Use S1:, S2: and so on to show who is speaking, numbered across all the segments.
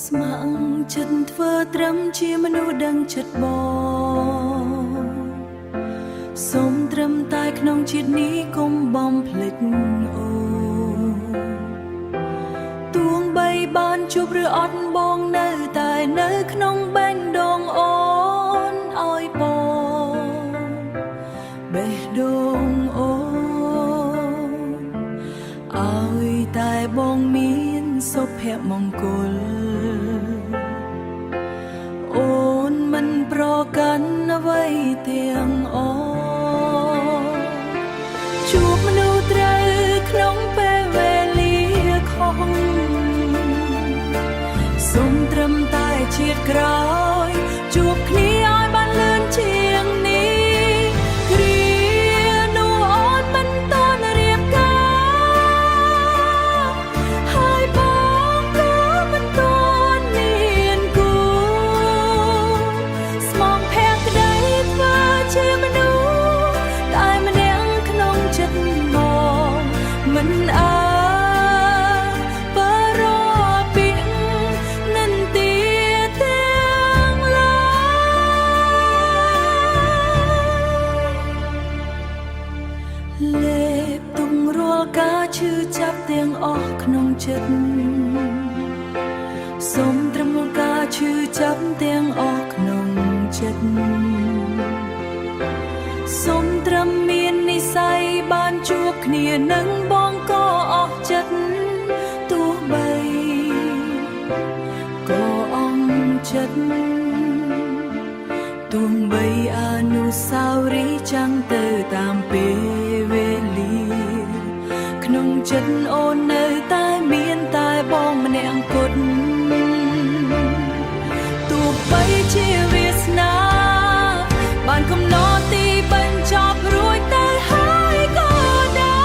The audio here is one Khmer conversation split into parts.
S1: ស្ម័គ្រចិត្តធ្វើត្រឹមជាមនុស្សដឹងចិត្តបងសូមត្រឹមតែក្នុងជាតិនេះកុំបំភ្លេចអូនទួងបីបានជួបឬអត់បងនៅតែនៅក្នុងបេះដូងអូនឲ្យបងបេះដូងអូនឲ្យតែបងមានសុភមង្គល អូនមិនប្រកាន់អ្វីទាំងអស់ជួបមនុស្សត្រូវក្នុងពេលវេលាខុសសូមត្រឹមតែជាតិក្រោយជួបគ្នាឲ្យបានលឿនជាងនេះគ្រានោះអូនមិនទាន់រៀបការហើយបងក៏មិនទាន់មានគូ ស្មងភក្តីធ្វើជាមនុស្សតែម្នាក់ក្នុងចិត្តបងមិនអើបរពីនិន្ទាទាំងឡើយលេបទុំរាល់ការឈឺចាប់ទាំងអស់ក្នុងចិត្ត សូមត្រឹមការឈឺចាប់ទាំងអស់ក្នុងចិត្តសូមត្រឹមមាននិស័យបានជួបគ្នានឹងបងក៏អស់ចិត្តទោះបីក៏អងចិត្តទោះបីអនុស្សាវរីយ៍ចាំងទៅតាមពេលវេលា ក្នុងចិត្តអូននៅតែមានតែបងម្នាក់គត់ទោះបីជាវាសនាបានកំណត់ទីបញ្ចប់រួចទៅហើយក៏ដោ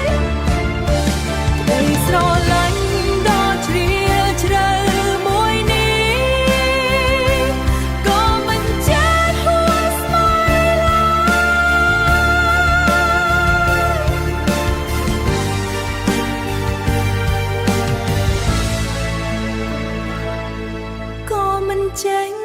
S1: យក្តីស្រឡាញ់ដ៏ជ្រាលជ្រៅមួយនេះក៏មិនចេះហួសស្មៃឡើយ ក៏មិនចេញ